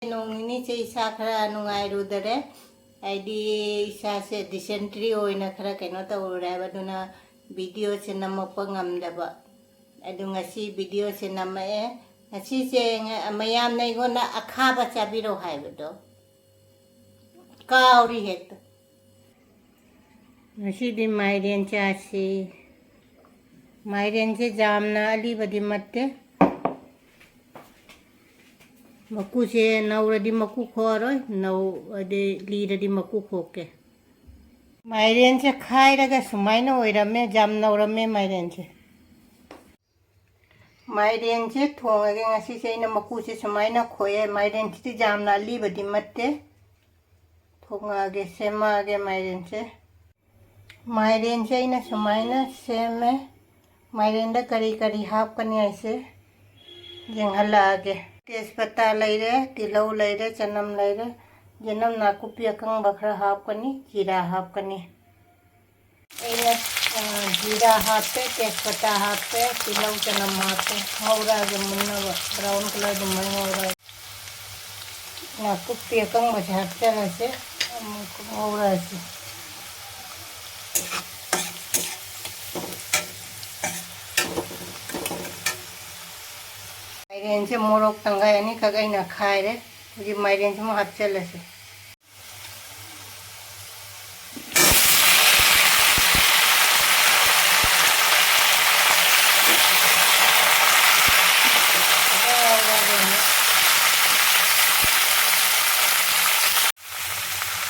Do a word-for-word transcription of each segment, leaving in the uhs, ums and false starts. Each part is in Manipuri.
ꯅꯣꯡ ꯅꯤꯅꯤꯁꯦ ꯏꯁꯥ ꯈꯔ ꯅꯨꯡꯉꯥꯏꯔꯨꯗꯔꯦ, ꯍꯥꯏꯗꯤ ꯏꯁꯥꯁꯦ ꯗꯤꯁꯦꯟꯇ꯭ꯔꯤ ꯑꯣꯏꯅ ꯈꯔ ꯀꯩꯅꯣ ꯇꯧꯔꯨꯔꯦꯕ, ꯑꯗꯨꯅ ꯚꯤꯗꯤꯑꯣꯁꯦ ꯅꯝꯃꯛꯄ ꯉꯝꯗꯕ꯫ ꯑꯗꯨ ꯉꯁꯤ ꯚꯤꯗꯤꯑꯣꯁꯦ ꯅꯝꯃꯛꯑꯦ꯫ ꯉꯁꯤꯁꯦ ꯉ-, ꯃꯌꯥꯝꯅ ꯑꯩꯉꯣꯟꯗ ꯑꯈꯥꯕ ꯆꯥꯕꯤꯔꯛꯑꯣ ꯍꯥꯏꯕꯗꯣ ꯀꯥꯎꯔꯤ ꯍꯦꯛꯇ꯫ ꯉꯁꯤꯗꯤ ꯃꯥꯏꯔꯦꯟ ꯆꯥꯁꯤ꯫ ꯃꯥꯏꯔꯦꯟꯁꯦ ꯌꯥꯝꯅ ꯑꯂꯤꯕꯗꯤ ꯅꯠꯇꯦ꯫ ꯃꯀꯨꯁꯦ ꯅꯧꯔꯗꯤ ꯃꯀꯨ ꯈꯣꯛꯑꯔꯣꯏ, ꯅꯧ-, ꯑꯗꯩ ꯂꯤꯔꯗꯤ ꯃꯀꯨ ꯈꯣꯛꯀꯦ꯫ ꯃꯥꯏꯔꯦꯟꯁꯦ ꯈꯥꯏꯔꯒ ꯁꯨꯃꯥꯏꯅ ꯑꯣꯏꯔꯝꯃꯦ, ꯌꯥꯝ ꯅꯧꯔꯝꯃꯦ ꯃꯥꯏꯔꯦꯟꯁꯦ꯫ ꯃꯥꯏꯔꯦꯟꯁꯦ ꯊꯣꯡꯉꯒꯦ꯫ ꯉꯁꯤꯁꯦ ꯑꯩꯅ ꯃꯀꯨꯁꯦ ꯁꯨꯃꯥꯏꯅ ꯈꯣꯛꯑꯦ꯫ ꯃꯥꯏꯔꯦꯟꯁꯤꯗꯤ ꯌꯥꯝꯅ ꯑꯂꯤꯕꯗꯤ ꯅꯠꯇꯦ꯫ ꯊꯣꯡꯉꯛꯑꯒꯦ, ꯁꯦꯝꯃꯛꯑꯒꯦ ꯃꯥꯏꯔꯦꯟꯁꯦ꯫ ꯃꯥꯏꯔꯦꯟꯁꯦ ꯑꯩꯅ ꯁꯨꯃꯥꯏꯅ ꯁꯦꯝꯃꯦ꯫ ꯃꯥꯏꯔꯦꯟꯗ ꯀꯔꯤ ꯀꯔꯤ ꯍꯥꯞꯀꯅꯤ ꯍꯥꯏꯁꯦ ꯌꯦꯡꯍꯜꯂꯛꯑꯒꯦ꯫ ꯇꯦꯖꯄꯇꯥ ꯂꯩꯔꯦ, ꯇꯤꯜꯍꯧ ꯂꯩꯔꯦ, ꯆꯅꯝ ꯂꯩꯔꯦ, ꯆꯅꯝ ꯅꯥꯀꯨꯞꯄꯤ ꯑꯀꯪꯕ ꯈꯔ ꯍꯥꯞꯀꯅꯤ, ꯖꯤꯔꯥ ꯍꯥꯞꯀꯅꯤ꯫ ꯑꯩꯅ, ꯑ, ꯖꯤꯔꯥ ꯍꯥꯞꯄꯦ, ꯇꯦꯖꯄꯇꯥ ꯍꯥꯞꯄꯦ, ꯇꯤꯜꯍꯧ ꯆꯅꯝ ꯍꯥꯞꯄꯦ꯫ ꯉꯧꯔꯛꯑꯒꯦ ꯃꯨꯟꯅꯕ, ꯕ꯭ꯔꯥꯎꯟ ꯀꯂꯔ ꯑꯗꯨꯃꯥꯏꯅ ꯉꯧꯔꯛꯑꯒꯦ꯫ ꯅꯥꯀꯨꯞꯄꯤ ꯑꯀꯪꯕꯁꯦ ꯍꯥꯞꯆꯔꯁꯦ, ꯑꯃꯨꯛ ꯉꯧꯔꯛꯑꯁꯤ꯫ ꯃꯥꯏꯔꯦꯟꯁꯦ ꯃꯣꯔꯣꯛ ꯇꯪꯈꯥꯏ ꯑꯅꯤꯈꯛ ꯑꯩꯅ ꯈꯥꯏꯔꯦ꯫ ꯍꯧꯖꯤꯛ ꯃꯥꯏꯔꯦꯟꯁꯤꯃꯨꯛ ꯍꯥꯞꯆꯤꯜꯂꯁꯤ꯫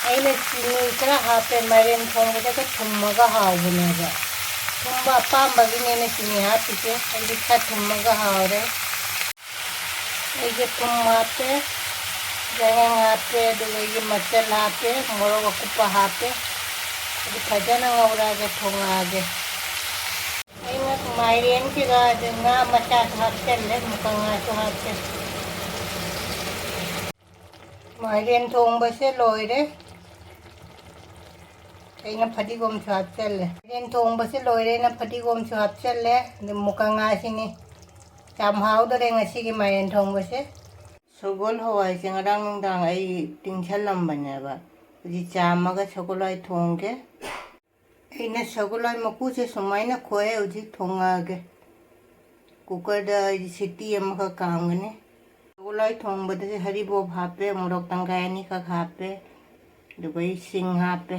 ꯑꯩꯅ ꯆꯤꯅꯤ ꯈꯔ ꯍꯥꯞꯄꯦ, ꯃꯥꯏꯔꯦꯟ ꯊꯣꯡꯕꯗꯒ ꯊꯨꯝꯃꯒ ꯍꯥꯎꯕꯅꯦꯕ꯫ ꯊꯨꯝꯕ ꯑꯄꯥꯝꯕꯒꯤꯅꯦ ꯑꯩꯅ ꯆꯤꯅꯤ ꯍꯥꯞꯄꯤꯁꯦ, ꯑꯩꯗꯤ ꯈꯔ ꯊꯨꯝꯃꯒ ꯍꯥꯎꯔꯦ꯫ ꯑꯩꯁꯦ ꯊꯨꯝ ꯍꯥꯞꯄꯦ, ꯆꯦꯔꯪ ꯍꯥꯞꯄꯦ, ꯑꯗꯨꯒ ꯑꯩꯁꯦ ꯃꯆꯜ ꯍꯥꯞꯄꯦ, ꯃꯣꯔꯣꯛ ꯑꯀꯨꯞꯄ ꯍꯥꯞꯄꯦ꯫ ꯑꯗꯨ ꯐꯖꯅ ꯉꯧꯔꯛꯑꯒ ꯊꯣꯡꯉꯛꯑꯒꯦ꯫ ꯑꯩꯅ ꯃꯥꯏꯔꯦꯟꯁꯤꯒ ꯑꯗꯨ ꯉꯥ ꯃꯆꯥꯁꯨ ꯍꯥꯞꯆꯜꯂꯦ, ꯃꯨꯀ ꯉꯥꯁꯨ ꯍꯥꯞꯆꯜꯂꯦ꯫ ꯃꯥꯏꯔꯦꯟ ꯊꯣꯡꯕꯁꯦ ꯂꯣꯏꯔꯦ꯫ ꯑꯩꯅ ꯐꯗꯤꯒꯣꯝꯁꯨ ꯍꯥꯞꯆꯜꯂꯦ꯫ ꯃꯥꯏꯔꯦꯟ ꯊꯣꯡꯕꯁꯦ ꯂꯣꯏꯔꯦ, ꯑꯩꯅ ꯐꯗꯤꯒꯣꯝꯁꯨ ꯍꯥꯞꯆꯜꯂꯦ꯫ ꯑꯗꯨ ꯃꯨꯀ ꯉꯥꯁꯤꯅꯤ꯫ ꯌꯥꯝ ꯍꯥꯎꯗꯣꯔꯦ ꯉꯁꯤꯒꯤ ꯃꯥꯏꯔꯦꯟ ꯊꯣꯡꯕꯁꯦ꯫ ꯁꯒꯣꯜ ꯍꯋꯥꯏꯁꯦ ꯉꯔꯥꯡ ꯅꯨꯡꯗꯥꯡ ꯑꯩ ꯇꯤꯡꯁꯜꯂꯝꯕꯅꯦꯕ꯫ ꯍꯧꯖꯤꯛ ꯆꯥꯝꯃꯒ ꯁꯒꯣꯜ ꯍꯋꯥꯏ ꯊꯣꯡꯒꯦ꯫ ꯑꯩꯅ ꯁꯒꯣꯜ ꯍꯋꯥꯏ ꯃꯀꯨꯁꯦ ꯁꯨꯃꯥꯏꯅ ꯈꯣꯛꯑꯦ, ꯍꯧꯖꯤꯛ ꯊꯣꯡꯉꯛꯑꯒꯦ꯫ ꯀꯨꯀꯔꯗ ꯑꯩꯗꯤ ꯁꯤꯇꯤ ꯑꯃꯈꯛ ꯀꯥꯝꯒꯅꯤ꯫ ꯁꯒꯣꯜ ꯍꯋꯥꯏ ꯊꯣꯡꯕꯗꯗꯤ ꯍꯔꯤꯕꯣꯞ ꯍꯥꯞꯄꯦ, ꯃꯣꯔꯣꯛ ꯇꯪꯈꯥꯏ ꯑꯅꯤꯈꯛ ꯍꯥꯞꯄꯦ, ꯑꯗꯨꯒ ꯑꯩ ꯁꯤꯡ ꯍꯥꯞꯄꯦ꯫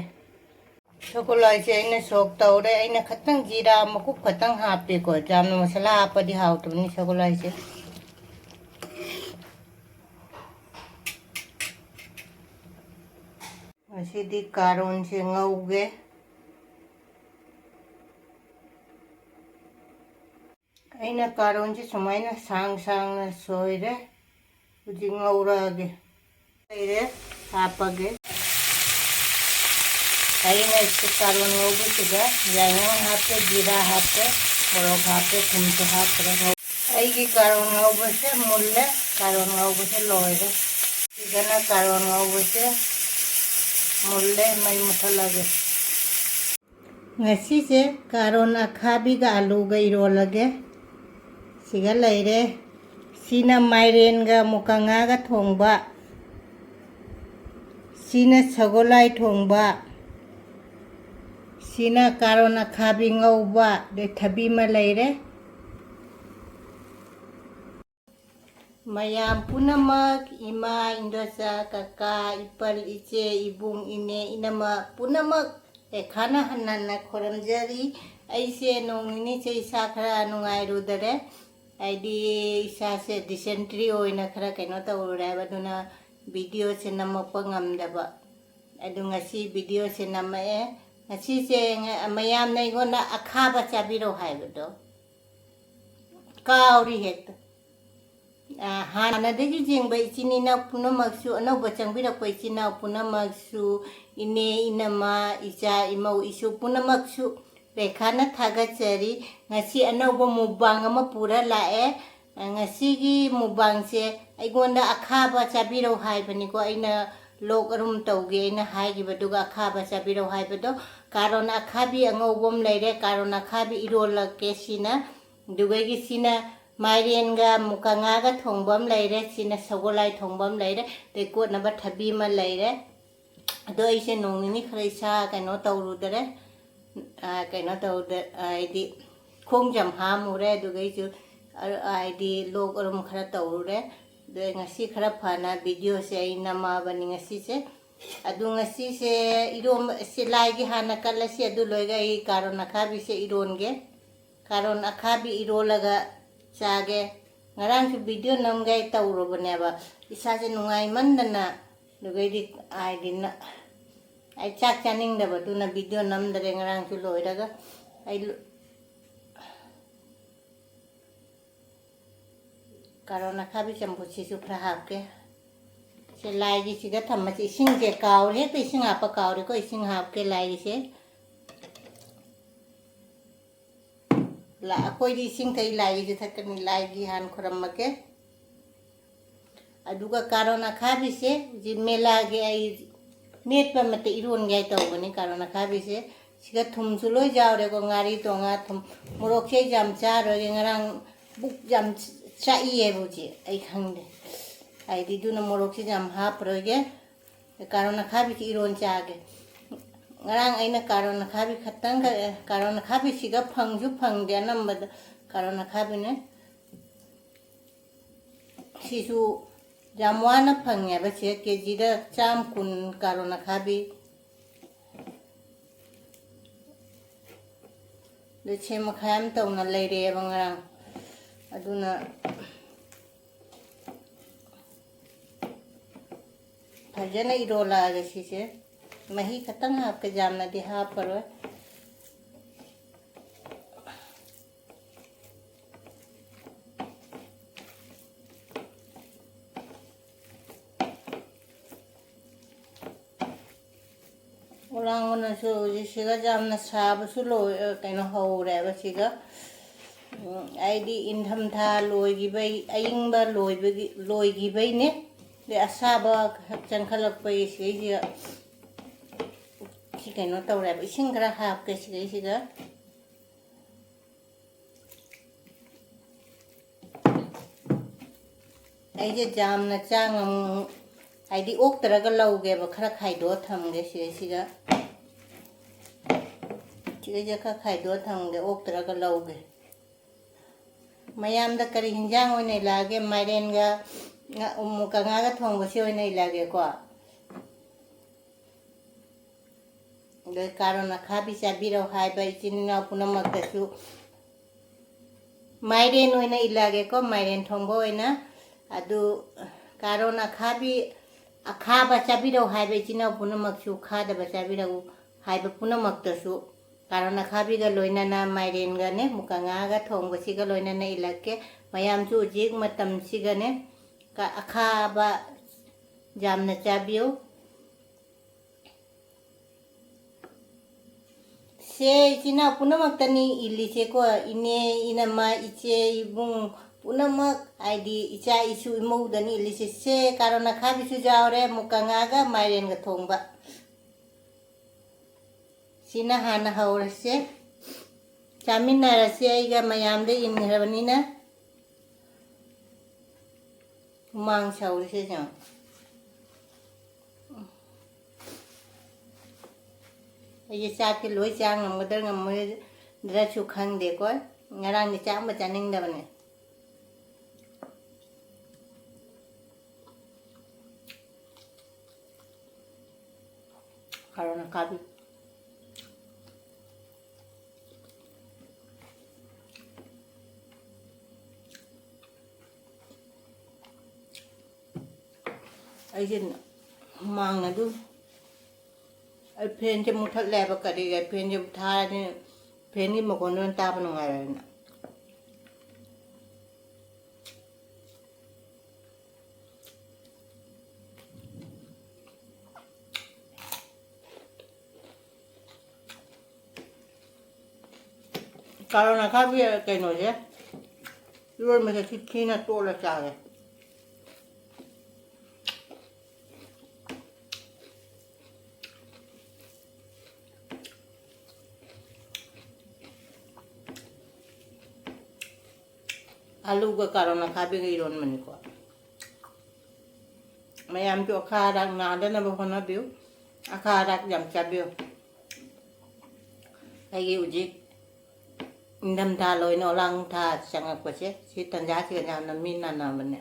ꯁꯒꯣꯜ ꯍꯋꯥꯏꯁꯦ ꯑꯩꯅ ꯁꯣꯛ ꯇꯧꯔꯦ꯫ ꯑꯩꯅ ꯈꯇꯪ ꯖꯤꯔꯥ ꯃꯀꯨꯞ ꯈꯇꯪ ꯍꯥꯞꯄꯦꯀꯣ, ꯌꯥꯝꯅ ꯃꯁꯥꯂꯥ ꯍꯥꯞꯄꯗꯤ ꯍꯥꯎꯇꯕꯅꯤ ꯁꯒꯣꯜ ꯍꯋꯥꯏꯁꯦ꯫ ꯉꯁꯤꯗꯤ ꯀꯥꯔꯣꯟꯁꯦ ꯉꯧꯒꯦ꯫ ꯑꯩꯅ ꯀꯥꯔꯣꯟꯁꯦ ꯁꯨꯃꯥꯏꯅ ꯁꯥꯡ ꯁꯥꯡꯅ ꯁꯣꯏꯔꯦ꯫ ꯍꯧꯖꯤꯛ ꯉꯧꯔꯛꯑꯒꯦ꯫ ꯂꯩꯔꯦ, ꯍꯥꯞꯄꯒꯦ꯫ ꯑꯩꯅ ꯁꯤ ꯀꯥꯔꯣꯟ ꯉꯧꯕꯁꯤꯗ ꯌꯥꯏꯉꯪ ꯍꯥꯞꯄꯦ, ꯖꯤꯔꯥ ꯍꯥꯞꯄꯦ, ꯃꯣꯔꯣꯛ ꯍꯥꯞꯄꯦ, ꯊꯨꯝꯁꯨ ꯍꯥꯞꯈ꯭ꯔꯦ꯫ ꯑꯩꯒꯤ ꯀꯥꯔꯣꯟ ꯉꯧꯕꯁꯦ ꯃꯨꯜꯂꯦ꯫ ꯀꯥꯔꯣꯟ ꯉꯧꯕꯁꯦ ꯂꯣꯏꯔꯦ꯫ ꯁꯤꯗꯅ ꯀꯥꯔꯣꯟ ꯉꯧꯕꯁꯦ ꯃꯨꯜꯂꯦ, ꯃꯩ ꯃꯨꯊꯠꯂꯒꯦ꯫ ꯉꯁꯤꯁꯦ ꯀꯥꯔꯣꯟ ꯑꯈꯥꯕꯤꯒ ꯑꯂꯨꯒ ꯏꯔꯣꯜꯂꯒꯦ꯫ ꯁꯤꯒ ꯂꯩꯔꯦ꯫ ꯁꯤꯅ ꯃꯥꯏꯔꯦꯟꯒ ꯃꯨꯀ ꯉꯥꯒ ꯊꯣꯡꯕ꯫ ꯁꯤꯅ ꯁꯒꯣꯜ ꯍꯋꯥꯏ ꯊꯣꯡꯕ꯫ ꯁꯤꯅ ꯀꯥꯔꯣꯟ ꯑꯈꯥꯕꯤ ꯉꯧꯕ꯫ ꯑꯗꯩ ꯊꯕꯤ ꯑꯃ ꯂꯩꯔꯦ꯫ ꯃꯌꯥꯝ ꯄꯨꯝꯅꯃꯛ, ꯏꯃꯥ, ꯏꯟꯗꯣꯆꯥ, ꯀꯀꯥ, ꯏꯄꯜ, ꯏꯆꯦ, ꯏꯕꯨꯡ, ꯏꯅꯦ, ꯏꯅꯝꯃ ꯄꯨꯝꯅꯃꯛ ꯔꯦꯈꯥꯅ ꯍꯟꯅ ꯍꯟꯅ ꯈꯨꯔꯨꯝꯖꯔꯤ꯫ ꯑꯩꯁꯦ ꯅꯣꯡ ꯅꯤꯅꯤꯁꯦ ꯏꯁꯥ ꯈꯔ ꯅꯨꯡꯉꯥꯏꯔꯨꯗꯔꯦ, ꯍꯥꯏꯗꯤ ꯏꯁꯥꯁꯦ ꯗꯤꯁꯦꯟꯇ꯭ꯔꯤ ꯑꯣꯏꯅ ꯈꯔ ꯀꯩꯅꯣ ꯇꯧꯔꯨꯔꯦ ꯍꯥꯏꯕ, ꯑꯗꯨꯅ ꯚꯤꯗꯤꯑꯣꯁꯦ ꯅꯝꯃꯛꯄ ꯉꯝꯗꯕ꯫ ꯑꯗꯨ ꯉꯁꯤ ꯚꯤꯗꯤꯑꯣꯁꯦ ꯅꯝꯃꯛꯑꯦ꯫ ꯉꯁꯤꯁꯦ ꯉ-, ꯃꯌꯥꯝꯅ ꯑꯩꯉꯣꯟꯗ ꯑꯈꯥꯕ ꯆꯥꯕꯤꯔꯛꯑꯣ ꯍꯥꯏꯕꯗꯣ ꯀꯥꯎꯔꯤ ꯍꯦꯛꯇ꯫ ꯑ, ꯍꯥꯟꯅꯗꯒꯤ ꯌꯦꯡꯕ ꯏꯆꯤꯟ ꯏꯅꯥꯎ ꯄꯨꯝꯅꯃꯛꯁꯨ, ꯑꯅꯧꯕ ꯆꯪꯕꯤꯔꯛꯄ ꯏꯆꯤꯟ ꯏꯅꯥꯎ ꯄꯨꯝꯅꯃꯛꯁꯨ, ꯏꯅꯦ, ꯏꯅꯝꯃ, ꯏꯆꯥ, ꯏꯃꯧ, ꯏꯁꯨ ꯄꯨꯝꯅꯃꯛꯁꯨ ꯔꯦꯈꯥꯅ ꯊꯥꯒꯠꯆꯔꯤ꯫ ꯉꯁꯤ ꯑꯅꯧꯕ ꯃꯨꯛꯕꯥꯡ ꯑꯃ ꯄꯨꯔ ꯂꯥꯛꯑꯦ꯫ ꯑ, ꯉꯁꯤꯒꯤ ꯃꯨꯛꯕꯥꯡꯁꯦ ꯑꯩꯉꯣꯟꯗ ꯑꯈꯥꯕ ꯆꯥꯕꯤꯔꯛꯎ ꯍꯥꯏꯕꯅꯤꯀꯣ꯫ ꯑꯩꯅ ꯂꯣꯛ ꯑꯔꯨꯝ ꯇꯧꯒꯦ ꯑꯩꯅ ꯍꯥꯏꯈꯤꯕꯗꯨꯒ ꯑꯈꯥꯕ ꯆꯥꯕꯤꯔꯛꯎ ꯍꯥꯏꯕꯗꯣ꯫ ꯀꯥꯔꯣꯟ ꯑꯈꯥꯕꯤ ꯑꯉꯧꯕ ꯑꯃ ꯂꯩꯔꯦ, ꯀꯥꯔꯣꯟ ꯑꯈꯥꯕꯤ ꯏꯔꯣꯜꯂꯛꯀꯦ ꯁꯤꯅ꯫ ꯑꯗꯨꯒꯒꯤ ꯁꯤꯅ ꯃꯥꯏꯔꯦꯟꯒ ꯃꯨꯀ ꯉꯥꯒ ꯊꯣꯡꯕ ꯑꯃ ꯂꯩꯔꯦ, ꯁꯤꯅ ꯁꯒꯣꯜꯍꯋꯥꯏ ꯊꯣꯡꯕ ꯑꯃ ꯂꯩꯔꯦ, ꯑꯗꯩ ꯀꯣꯠꯅꯕ ꯊꯕꯤ ꯑꯃ ꯂꯩꯔꯦ꯫ ꯑꯗꯣ ꯑꯩꯁꯦ ꯅꯣꯡ ꯅꯤꯅꯤ ꯈꯔ ꯏꯁꯥ ꯀꯩꯅꯣ ꯇꯧꯔꯨꯗꯔꯦ, ꯑꯥ, ꯀꯩꯅꯣ ꯇꯧꯗ-, ꯍꯥꯏꯗꯤ ꯈꯣꯡꯁꯦ ꯌꯥꯝ ꯍꯥꯝꯃꯨꯔꯦ, ꯑꯗꯨꯒ ꯑꯩꯁꯨ, ꯑ-, ꯍꯥꯏꯗꯤ ꯂꯣꯛ ꯑꯔꯨꯝ ꯈꯔ ꯇꯧꯔꯨꯔꯦ꯫ ꯑꯗꯣ ꯑꯩ ꯉꯁꯤ ꯈꯔ ꯐꯅ ꯚꯤꯗꯤꯑꯣꯁꯦ ꯑꯩ ꯅꯝꯃꯕꯅꯤ ꯉꯁꯤꯁꯦ꯫ ꯑꯗꯨ ꯉꯁꯤꯁꯦ ꯏꯔꯣꯝꯕ, ꯁꯤ ꯂꯥꯏꯒꯤ ꯍꯥꯟꯅ ꯀꯠꯂꯁꯤ, ꯑꯗꯨ ꯂꯣꯏꯔꯒ ꯑꯩ ꯀꯥꯔꯣꯟ ꯑꯈꯥꯕꯤꯁꯦ ꯏꯔꯣꯟꯒꯦ꯫ ꯀꯥꯔꯣꯟ ꯑꯈꯥꯕꯤ ꯏꯔꯣꯜꯂꯒ ꯆꯥꯒꯦ꯫ ꯉꯔꯥꯡꯁꯨ ꯚꯤꯗꯤꯑꯣ ꯅꯝꯒꯦ ꯇꯧꯔꯨꯕꯅꯦꯕ, ꯏꯁꯥꯁꯦ ꯅꯨꯡꯉꯥꯏꯃꯟꯗꯅ, ꯑꯗꯨꯒꯩꯗꯤ ꯍꯥꯏꯗꯤ ꯅ-, ꯑꯩ ꯆꯥꯛ ꯆꯥꯅꯤꯡꯗꯕꯗꯨꯅ ꯚꯤꯗꯤꯑꯣ ꯅꯝꯗꯔꯦ꯫ ꯉꯔꯥꯡꯁꯨ ꯂꯣꯏꯔꯒ ꯑꯩ ꯂꯨ-, ꯀꯥꯔꯣꯟ ꯑꯈꯥꯕꯤ ꯆꯝꯐꯨꯠꯁꯤꯁꯨ ꯈꯔ ꯍꯥꯞꯀꯦ꯫ ꯁꯦ ꯂꯥꯏꯒꯤꯁꯤꯗ ꯊꯝꯃꯁꯤ꯫ ꯏꯁꯤꯡꯁꯦ ꯀꯥꯎꯔꯦ, ꯍꯦꯛꯇ ꯏꯁꯤꯡ ꯍꯥꯞꯄ ꯀꯥꯎꯔꯦꯀꯣ꯫ ꯏꯁꯤꯡ ꯍꯥꯞꯀꯦ ꯂꯥꯏꯒꯤꯁꯦ꯫ ꯂꯥ-, ꯑꯩꯈꯣꯏꯗꯤ ꯏꯁꯤꯡ ꯊꯛꯏ, ꯂꯥꯏꯒꯤꯁꯨ ꯊꯛꯀꯅꯤ꯫ ꯂꯥꯏꯒꯤ ꯍꯥꯟꯅ ꯈꯨꯔꯝꯃꯒꯦ꯫ ꯑꯗꯨꯒ ꯀꯥꯔꯣꯟ ꯑꯈꯥꯕꯤꯁꯦ ꯍꯧꯖꯤꯛ ꯃꯦꯂꯥꯒꯤ ꯑꯩ ꯃꯦꯠꯄ ꯑꯃꯠꯇ ꯏꯔꯣꯟꯒꯦ ꯍꯥꯏ ꯇꯧꯕꯅꯤ꯫ ꯀꯥꯔꯣꯟ ꯑꯈꯥꯕꯤꯁꯦ ꯁꯤꯒ ꯊꯨꯝꯁꯨ ꯂꯣꯏ ꯌꯥꯎꯔꯦꯀꯣ꯫ ꯉꯥꯔꯤ ꯇꯣꯉꯥ ꯊꯨꯝ, ꯃꯣꯔꯣꯛꯁꯦ ꯑꯩ ꯌꯥꯝ ꯆꯥꯔꯣꯏꯒꯦ꯫ ꯉꯔꯥꯡ ꯕꯨꯛ ꯌꯥꯝ ꯆꯥꯛꯏꯌꯦꯕ ꯍꯧꯖꯤꯛ, ꯑꯩ ꯈꯪꯗꯦ꯫ ꯍꯥꯏꯗꯤ ꯑꯗꯨꯅ ꯃꯣꯔꯣꯛꯁꯦ ꯌꯥꯝ ꯍꯥꯞꯄꯔꯣꯏꯒꯦ꯫ ꯀꯥꯔꯣꯟ ꯑꯈꯥꯕꯤꯁꯤ ꯏꯔꯣꯟ ꯆꯥꯒꯦ꯫ ꯉꯔꯥꯡ ꯑꯩꯅ ꯀꯥꯔꯣꯟ ꯑꯈꯥꯕꯤ ꯈꯛꯇꯪ ꯈꯛ-, ꯀꯥꯔꯣꯟ ꯑꯈꯥꯕꯤꯁꯤꯒ ꯐꯪꯁꯨ ꯐꯪꯗꯦ, ꯑꯅꯝꯕꯗ ꯀꯥꯔꯣꯟ ꯑꯈꯥꯕꯤꯅꯦ꯫ ꯁꯤꯁꯨ ꯌꯥꯝ ꯋꯥꯅ ꯐꯪꯉꯦꯕ꯫ ꯁꯤꯗ ꯀꯦ ꯖꯤꯗ ꯆꯥꯝ ꯀꯨꯟ ꯀꯥꯔꯣꯟ ꯑꯈꯥꯕꯤ꯫ ꯑꯗꯨ ꯁꯦꯝ ꯃꯈꯥꯏ ꯑꯃ ꯇꯧꯅ ꯂꯩꯔꯛꯑꯦꯕ ꯉꯔꯥꯡ꯫ ꯑꯗꯨꯅ ꯐꯖꯅ ꯏꯔꯣꯜꯂꯛꯑꯒꯦ ꯁꯤꯁꯦ꯫ ꯃꯍꯤ ꯈꯛꯇꯪ ꯍꯥꯞꯀꯦ, ꯌꯥꯝꯅꯗꯤ ꯍꯥꯞꯄꯔꯣꯏ꯫ ꯎꯂꯥꯡꯒꯣꯟꯅꯁꯨ ꯍꯧꯖꯤꯛꯁꯤꯒ ꯌꯥꯝꯅ ꯁꯥꯕꯁꯨ ꯂꯣꯏ-, ꯀꯩꯅꯣ ꯍꯧꯔꯦꯕ ꯁꯤꯒ꯫ ꯎꯝ, ꯑꯩꯗꯤ ꯏꯪꯊꯝꯊꯥ ꯂꯣꯏꯈꯤꯕꯩ, ꯑꯏꯪꯕ ꯂꯣꯏꯕꯒꯤ, ꯂꯣꯏꯈꯤꯕꯩꯅꯦ꯫ ꯑꯗꯩ ꯑꯁꯥꯕ ꯆꯪꯈꯠꯂꯛꯄꯒꯤ ꯁꯤꯗꯩꯁꯤꯗ ꯁꯤ ꯀꯩꯅꯣ ꯇꯧꯔꯦꯕ꯫ ꯏꯁꯤꯡ ꯈꯔ ꯍꯥꯞꯀꯦ ꯁꯤꯗꯩꯁꯤꯗ꯫ ꯑꯩꯁꯦ ꯌꯥꯝꯅ ꯆꯥ ꯉꯝ-, ꯍꯥꯏꯗꯤ ꯑꯣꯛꯇꯔꯒ ꯂꯧꯒꯦꯕ, ꯈꯔ ꯈꯥꯏꯗꯣꯛꯑ ꯊꯝꯒꯦ ꯁꯤꯗꯩꯁꯤꯗ꯫ ꯁꯤꯗꯩꯁꯤꯗ ꯈꯔ ꯈꯥꯏꯗꯣꯛꯑ ꯊꯝꯒꯦ, ꯑꯣꯛꯇꯔꯒ ꯂꯧꯒꯦ꯫ ꯃꯌꯥꯝꯗ ꯀꯔꯤ ꯍꯤꯟꯖꯥꯡ ꯑꯣꯏꯅ ꯏꯜꯂꯛꯑꯒꯦ? ꯃꯥꯏꯔꯦꯟꯒ ꯉꯥ-, ꯃꯨꯀ ꯉꯥꯒ ꯊꯣꯡꯕꯁꯤ ꯑꯣꯏꯅ ꯏꯜꯂꯛꯑꯒꯦꯀꯣ꯫ ꯑꯗꯩ ꯀꯥꯔꯣꯟ ꯑꯈꯥꯕꯤ ꯆꯥꯕꯤꯔꯣ ꯍꯥꯏꯕ ꯏꯆꯤꯟ ꯏꯅꯥꯎ ꯄꯨꯝꯅꯃꯛꯇꯁꯨ ꯃꯥꯏꯔꯦꯟ ꯑꯣꯏꯅ ꯏꯜꯂꯛꯑꯒꯦꯀꯣ, ꯃꯥꯏꯔꯦꯟ ꯊꯣꯡꯕ ꯑꯣꯏꯅ꯫ ꯑꯗꯨ ꯀꯥꯔꯣꯟ ꯑꯈꯥꯕꯤ, ꯑꯈꯥꯕ ꯆꯥꯕꯤꯔꯛꯎ ꯍꯥꯏꯕ ꯏꯆꯤꯟ ꯏꯅꯥꯎ ꯄꯨꯝꯅꯃꯛꯁꯨ, ꯈꯥꯗꯕ ꯆꯥꯕꯤꯔꯛꯎ ꯍꯥꯏꯕ ꯄꯨꯝꯅꯃꯛꯇꯁꯨ ꯀꯥꯔꯣꯟ ꯑꯈꯥꯕꯤꯒ ꯂꯣꯏꯅꯅ ꯃꯥꯏꯔꯦꯟꯒꯅꯦ, ꯃꯨꯀ ꯉꯥꯒ ꯊꯣꯡꯕꯁꯤꯒ ꯂꯣꯏꯅꯅ ꯏꯜꯂꯛꯀꯦ꯫ ꯃꯌꯥꯝꯁꯨ ꯍꯧꯖꯤꯛ ꯃꯇꯝꯁꯤꯒꯅꯦ, ꯀ-, ꯑꯈꯥꯕ ꯌꯥꯝꯅ ꯆꯥꯕꯤꯌꯨ꯫ ꯁꯦ, ꯏꯆꯤꯟ ꯏꯅꯥꯎ ꯄꯨꯝꯅꯃꯛꯇꯅꯤ ꯏꯜꯂꯤꯁꯦꯀꯣ꯫ ꯏꯅꯦ, ꯏꯅꯝꯃ, ꯏꯆꯦ, ꯏꯕꯨꯡ ꯄꯨꯝꯅꯃꯛ, ꯍꯥꯏꯗꯤ ꯏꯆꯥ ꯏꯁꯨ ꯏꯃꯧꯗꯅꯤ ꯏꯜꯂꯤꯁꯦ꯫ ꯁꯦ, ꯀꯥꯔꯣꯟ ꯑꯈꯥꯕꯤꯁꯨ ꯌꯥꯎꯔꯦ, ꯃꯨꯀ ꯉꯥꯒ ꯃꯥꯏꯔꯦꯟꯒ ꯊꯣꯡꯕ꯫ ꯁꯤꯅ ꯍꯥꯟꯅ ꯍꯧꯔꯁꯦ꯫ ꯆꯥꯃꯤꯟꯅꯔꯁꯦ, ꯑꯩꯒ ꯃꯌꯥꯝꯗ ꯏꯟꯈ꯭ꯔꯕꯅꯤꯅ꯫ ꯍꯨꯃꯥꯡ ꯁꯧꯔꯤꯁꯦ ꯌꯦꯡꯉꯣ꯫ ꯑꯩꯁꯦ ꯆꯥꯛꯇꯤ ꯂꯣꯏ ꯆꯥ ꯉꯝꯒꯗ꯭ꯔꯥ ꯉꯝꯃꯣꯏꯗ꯭ꯔꯁꯨ ꯈꯪꯗꯦꯀꯣ꯫ ꯉꯔꯥꯡꯗꯤ ꯆꯥꯛ ꯑꯃ ꯆꯥꯅꯤꯡꯗꯕꯅꯦ꯫ ꯀꯥꯔꯣꯟ ꯑꯈꯥꯕꯤ꯫ ꯑꯩꯁꯦ ꯍꯨꯃꯥꯡꯅ ꯑꯗꯨꯝ, ꯑꯩ ꯐꯦꯟꯁꯦ ꯃꯨꯊꯠꯂꯦꯕ, ꯀꯔꯤꯒꯤ ꯐꯦꯟꯁꯦ ꯊꯥꯔꯗꯤ ꯐꯦꯟꯒꯤ ꯃꯈꯣꯟꯗꯨꯅ ꯇꯥꯕ ꯅꯨꯡꯉꯥꯏꯔꯣꯏꯅ꯫ ꯀꯥꯔꯣꯟ ꯑꯈꯥꯕꯤ ꯀꯩꯅꯣꯁꯦ, ꯏꯔꯣꯟꯕꯁꯦ ꯊꯤ ꯊꯤꯅ ꯇꯣꯠꯂ ꯆꯥꯒꯦ꯫ ꯑꯂꯨꯒ ꯀꯥꯔꯣꯟ ꯑꯈꯥꯕꯤꯒ ꯏꯔꯣꯟꯕꯅꯤꯀꯣ꯫ ꯃꯌꯥꯝꯁꯨ ꯑꯈꯥ ꯑꯔꯥꯛ ꯅꯥꯗꯅꯕ ꯍꯣꯠꯅꯕꯤꯌꯨ꯫ ꯑꯈꯥ ꯑꯔꯥꯛ ꯌꯥꯝ ꯆꯥꯕꯤꯌꯨ꯫ ꯑꯩꯒꯤ ꯍꯧꯖꯤꯛ ꯏꯪꯊꯝꯊꯥ ꯂꯣꯏꯅ ꯑꯣꯂꯥꯡ ꯊꯥ ꯆꯪꯉꯛꯄꯁꯦ, ꯁꯤ ꯇꯟꯖꯥꯁꯤꯒ ꯌꯥꯝꯅ ꯃꯤ ꯅꯥꯟꯅꯕꯅꯦ꯫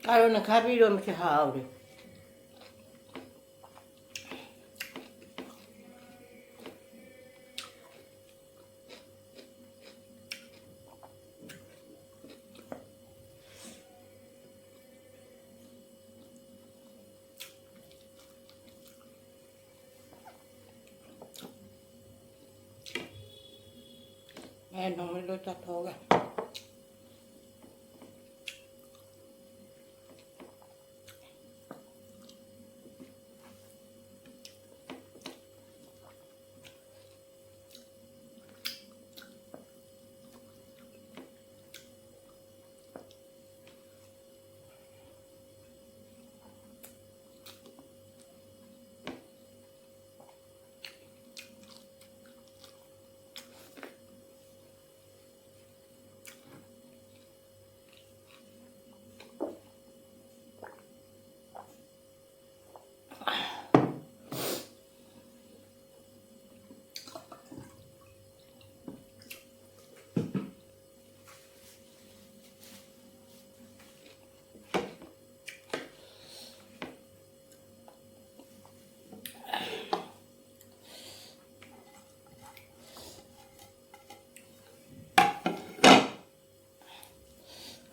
ꯀꯥꯔꯣꯠ ꯑꯈꯥꯕꯤ ꯏꯔꯣꯟꯕꯁꯦ ꯍꯥꯎꯔꯦ꯫ ꯑꯩ ꯅꯣꯡꯃꯩ ꯂꯣꯏ ꯆꯥꯊꯣꯛꯑꯒ꯫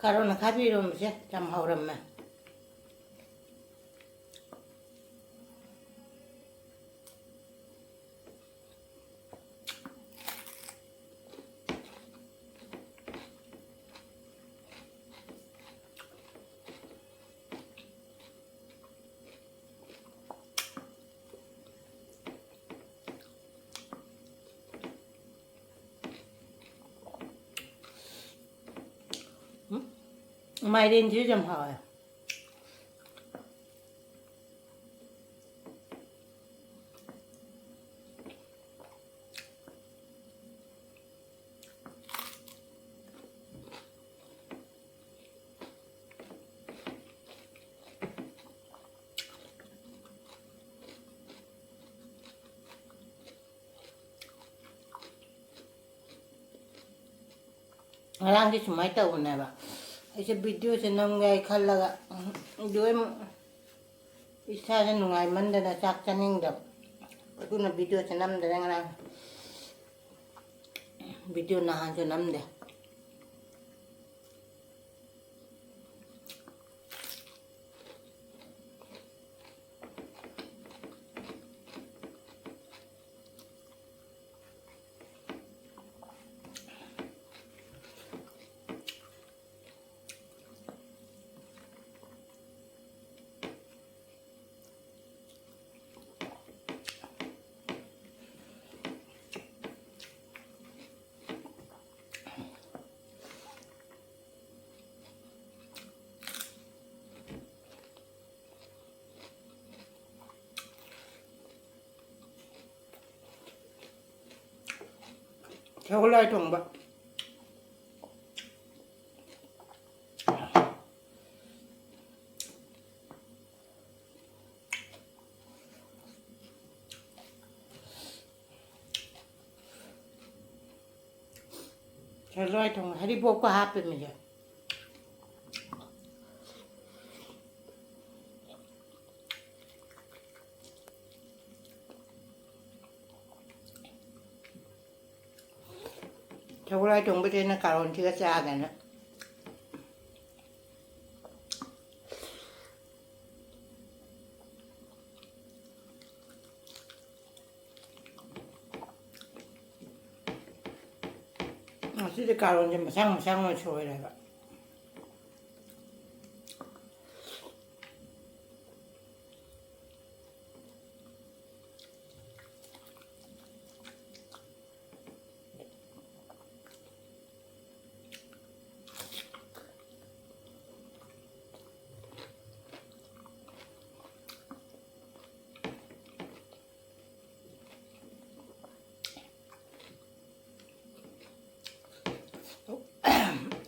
ꯀꯥꯔꯣꯠ ꯑꯈꯥꯕꯤ ꯏꯔꯣꯝꯕꯁꯦ ꯌꯥꯝ ꯍꯥꯎꯔꯝꯃꯦ꯫ ꯎꯝ? ꯃꯥꯏꯔꯦꯟꯁꯤꯁꯨ ꯌꯥꯝ ꯍꯥꯎꯋꯦ꯫ ꯉꯔꯥꯡꯗꯤ ꯁꯨꯃꯥꯏꯅ ꯇꯧꯕꯅꯦꯕ, ꯑꯩꯁꯦ ꯚꯤꯗꯤꯑꯣꯁꯦ ꯅꯝꯒꯦ ꯍꯥꯏ ꯈꯜꯂꯒ, ꯎꯝ, ꯂꯣꯏ ꯏꯁꯥꯁꯦ ꯅꯨꯡꯉꯥꯏꯃꯟꯗꯅ ꯆꯥꯛ ꯆꯥꯅꯤꯡꯗꯕ, ꯑꯗꯨꯅ ꯚꯤꯗꯤꯑꯣꯁꯦ ꯅꯝꯗ꯭ꯔꯦ ꯉꯔꯥꯡ꯫ ꯚꯤꯗꯤꯑꯣ ꯅꯍꯥꯟꯁꯨ ꯅꯝꯗꯦ꯫ ꯁꯒꯣꯜ ꯍꯋꯥꯏ ꯊꯣꯡꯕ꯫ ꯁꯒꯣꯜ ꯍꯋꯥꯏ ꯊꯣꯡꯕ ꯍꯔꯤꯕꯣꯞꯀ ꯍꯥꯞꯄꯦ ꯃꯤꯁꯦ꯫ ꯁꯒꯣꯜ ꯍꯋꯥꯏ ꯊꯣꯡꯕꯁꯦ ꯑꯩꯅ ꯀꯥꯔꯣꯟꯁꯤꯒ ꯆꯥꯗꯅ꯫ ꯁꯤꯗꯤ ꯀꯥꯔꯣꯟꯁꯦ ꯃꯁꯥꯡ ꯃꯁꯥꯡ ꯑꯣꯏꯅ ꯁꯣꯏꯔꯦꯕ꯫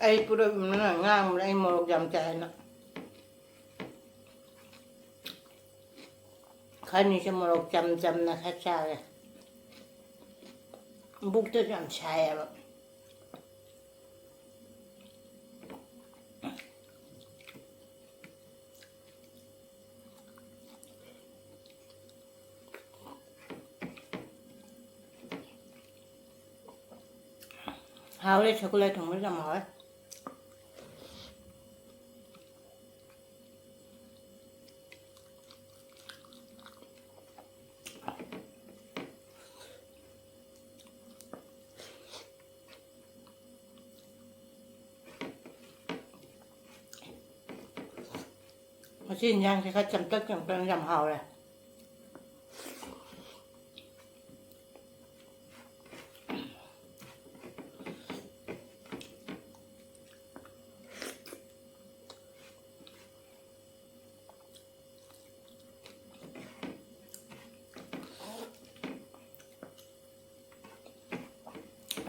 ꯑꯩ ꯄꯨꯔꯛꯏꯕꯅꯤꯅ ꯉꯥꯡꯕꯗ ꯑꯩ ꯃꯣꯔꯣꯛ ꯌꯥꯝ ꯆꯥꯏꯅ꯫ ꯈꯔꯅꯤꯁꯦ ꯃꯣꯔꯣꯛ ꯆꯝ ꯆꯝꯅ ꯈꯔ ꯆꯥꯔꯦ꯫ ꯕꯨꯛꯇꯁꯨ ꯌꯥꯝ ꯁꯥꯏꯌꯦꯕ꯫ ꯍꯥꯎꯔꯦ, ꯁꯒꯣꯜ ꯍꯋꯥꯏ ꯊꯣꯡꯕꯁꯨ ꯌꯥꯝ ꯍꯥꯎꯔꯦ꯫ ꯉꯁꯤ ꯏꯟꯖꯥꯡꯁꯦ ꯈꯔ ꯆꯝꯇꯛ ꯆꯝꯇꯛꯅ ꯌꯥꯝ ꯍꯥꯎꯔꯦ꯫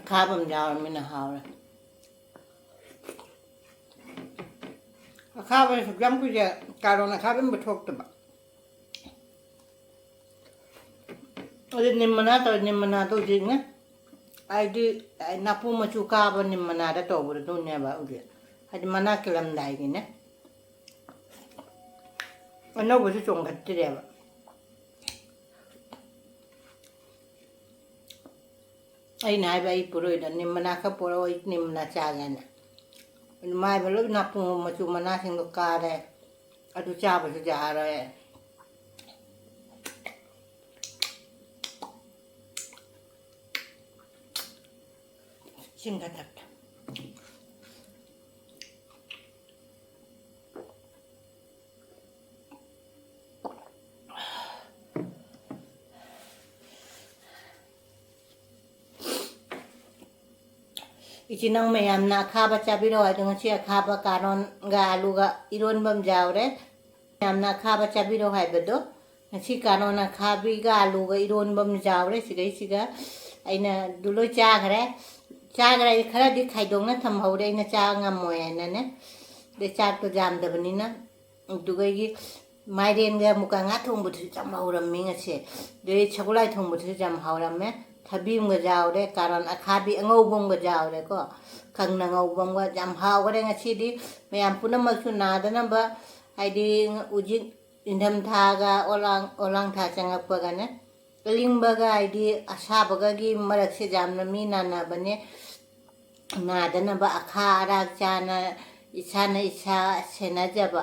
ꯑꯈꯥꯕ ꯑꯃ ꯌꯥꯎꯔꯃꯤꯅ ꯍꯥꯎꯔꯦ꯫ ꯑꯈꯥꯕ ꯁꯨꯛ ꯌꯥꯝ ꯀꯨꯏꯔꯦ ꯀꯥꯔꯣꯟ ꯑꯈꯥꯕ ꯑꯃ ꯊꯣꯛꯇꯕ꯫ ꯑꯗꯨ ꯅꯤꯝ ꯃꯅꯥ ꯇꯧꯔꯦ, ꯅꯤꯝ ꯃꯅꯥꯗꯣ ꯍꯧꯖꯤꯛꯅꯦ, ꯍꯥꯏꯗꯤ ꯅꯥꯄꯨ ꯃꯆꯨ ꯀꯥꯕ ꯅꯤꯝ ꯃꯅꯥꯗ ꯇꯧꯕꯗꯣ ꯑꯗꯨꯅꯦꯕ ꯍꯧꯖꯤꯛ, ꯍꯥꯏꯗꯤ ꯃꯅꯥ ꯀꯦꯜꯂꯝꯗꯥꯏꯒꯤꯅꯦ, ꯑꯅꯧꯕꯁꯨ ꯆꯣꯡꯈꯠꯇ꯭ꯔꯦꯕ꯫ ꯑꯩꯅ ꯍꯥꯏꯕ, ꯑꯩ ꯄꯨꯔꯣꯏꯗ ꯅꯤꯝ ꯃꯅꯥ ꯈꯔ ꯄꯨꯔꯛꯑꯣ, ꯑꯩ ꯅꯤꯝ ꯃꯅꯥ ꯆꯥꯒꯦꯅ꯫ ꯑꯗꯨ ꯃꯥꯏꯕ ꯂꯣꯏ ꯅꯥꯄꯨ ꯃꯆꯨ ꯃꯅꯥꯁꯤꯡꯗꯣ ꯀꯥꯔꯦ, ꯑꯗꯨ ꯆꯥꯕꯁꯨ ꯌꯥꯔꯣꯏ꯫ ꯏꯁꯤꯡ ꯈꯔ ꯊꯛꯀꯦ꯫ ꯏꯆꯤꯟ ꯏꯅꯥꯎ ꯃꯌꯥꯝꯅ ꯑꯈꯥꯕ ꯆꯥꯕꯤꯔꯣ ꯍꯥꯏꯗꯣ, ꯉꯁꯤ ꯑꯈꯥꯕ ꯀꯥꯔꯣꯟꯒ ꯑꯂꯨꯒ ꯏꯔꯣꯟꯕ ꯑꯃ ꯌꯥꯎꯔꯦ꯫ ꯃꯌꯥꯝꯅ ꯑꯈꯥꯕ ꯆꯥꯕꯤꯔꯣ ꯍꯥꯏꯕꯗꯣ, ꯉꯁꯤ ꯀꯥꯔꯣꯟ ꯑꯈꯥꯕꯤꯒ ꯑꯂꯨꯒ ꯏꯔꯣꯟꯕ ꯑꯃ ꯌꯥꯎꯔꯦ꯫ ꯁꯤꯒꯩꯁꯤꯒ ꯑꯩꯅ ꯑꯗꯨ ꯂꯣꯏ ꯆꯥꯈ꯭ꯔꯦ꯫ ꯆꯥꯈ꯭ꯔꯦ, ꯑꯩ ꯈꯔꯗꯤ ꯈꯥꯏꯗꯣꯛꯅ ꯊꯝꯍꯧꯔꯦ, ꯑꯩꯅ ꯆꯥ ꯉꯝꯃꯣꯏ ꯍꯥꯏꯅꯅꯦ꯫ ꯑꯗꯩ ꯆꯥꯛꯇꯣ ꯌꯥꯝꯗꯕꯅꯤꯅ꯫ ꯑꯗꯨꯒ ꯑꯩꯒꯤ ꯃꯥꯏꯔꯦꯟꯒ ꯃꯨꯀꯥ ꯉꯥ ꯊꯣꯡꯕꯗꯨꯁꯨ ꯌꯥꯝ ꯍꯧꯔꯝꯃꯤ ꯉꯁꯤ꯫ ꯑꯗꯩ ꯁꯒꯣꯜꯍꯋꯥꯏ ꯊꯣꯡꯕꯗꯨꯁꯨ ꯌꯥꯝ ꯍꯥꯎꯔꯝꯃꯦ꯫ ꯊꯕꯤ ꯑꯃꯒ ꯌꯥꯎꯔꯦ, ꯀꯥꯔꯣꯟ ꯑꯈꯥꯕꯤ ꯑꯉꯧꯕ ꯑꯃꯒ ꯌꯥꯎꯔꯦꯀꯣ꯫ ꯀꯪꯅ ꯉꯧꯕ ꯑꯃꯒ ꯌꯥꯝ ꯍꯥꯎꯈꯔꯦ ꯉꯁꯤꯗꯤ꯫ ꯃꯌꯥꯝ ꯄꯨꯝꯅꯃꯛꯁꯨ ꯅꯥꯗꯅꯕ, ꯍꯥꯏꯗꯤ ꯍꯧꯖꯤꯛ ꯏꯪꯊꯝꯊꯥꯒ ꯑꯣꯂꯥꯡ, ꯑꯣꯂꯥꯡ ꯊꯥ ꯆꯪꯉꯛꯄꯒꯅꯦ, ꯑꯏꯪꯕꯒ ꯍꯥꯏꯗꯤ ꯑꯁꯥꯕꯒꯒꯤ ꯃꯔꯛꯁꯦ ꯌꯥꯝꯅ ꯃꯤ ꯅꯥꯟꯅꯕꯅꯦ꯫ ꯅꯥꯗꯅꯕ ꯑꯈꯥ ꯑꯔꯥꯛ ꯆꯥꯅ ꯏꯁꯥꯅ ꯏꯁꯥ ꯁꯦꯟꯅꯖꯕ꯫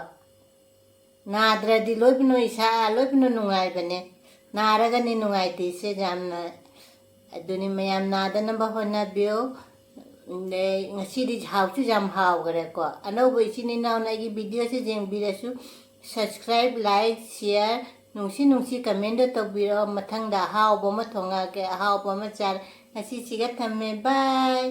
ꯅꯥꯗ꯭ꯔꯗꯤ ꯂꯣꯏꯕꯅ ꯏꯁꯥ ꯂꯣꯏꯕꯅ ꯅꯨꯡꯉꯥꯏꯕꯅꯦ꯫ ꯅꯥꯔꯒꯅꯤ ꯅꯨꯡꯉꯥꯏꯇ꯭ꯔꯤꯁꯦ ꯌꯥꯝꯅ꯫ ꯑꯗꯨꯅꯤ ꯃꯌꯥꯝ ꯅꯥꯗꯅꯕ ꯍꯣꯠꯅꯕꯤꯌꯨ꯫ ꯑꯗꯩ ꯉꯁꯤꯗꯤ ꯍꯥꯎꯁꯨ ꯌꯥꯝ ꯍꯥꯎꯈ꯭ꯔꯦꯀꯣ꯫ ꯑꯅꯧꯕ ꯏꯆꯤꯟ ꯏꯅꯥꯎꯅ ꯑꯩꯒꯤ videoꯁꯦ ꯌꯦꯡꯕꯤꯔꯁꯨ subscribe, like, share, ꯅꯨꯡꯁꯤ ꯅꯨꯡꯁꯤ commentꯗ ꯇꯧꯕꯤꯔꯛꯑꯣ꯫ ꯃꯊꯪꯗ ꯑꯍꯥꯎꯕ ꯑꯃ ꯊꯣꯡꯉꯛꯑꯒꯦ, ꯑꯍꯥꯎꯕ ꯑꯃ ꯆꯥꯔꯦ꯫ ꯉꯁꯤꯁꯤꯒ ꯊꯝꯃꯦ, bye꯫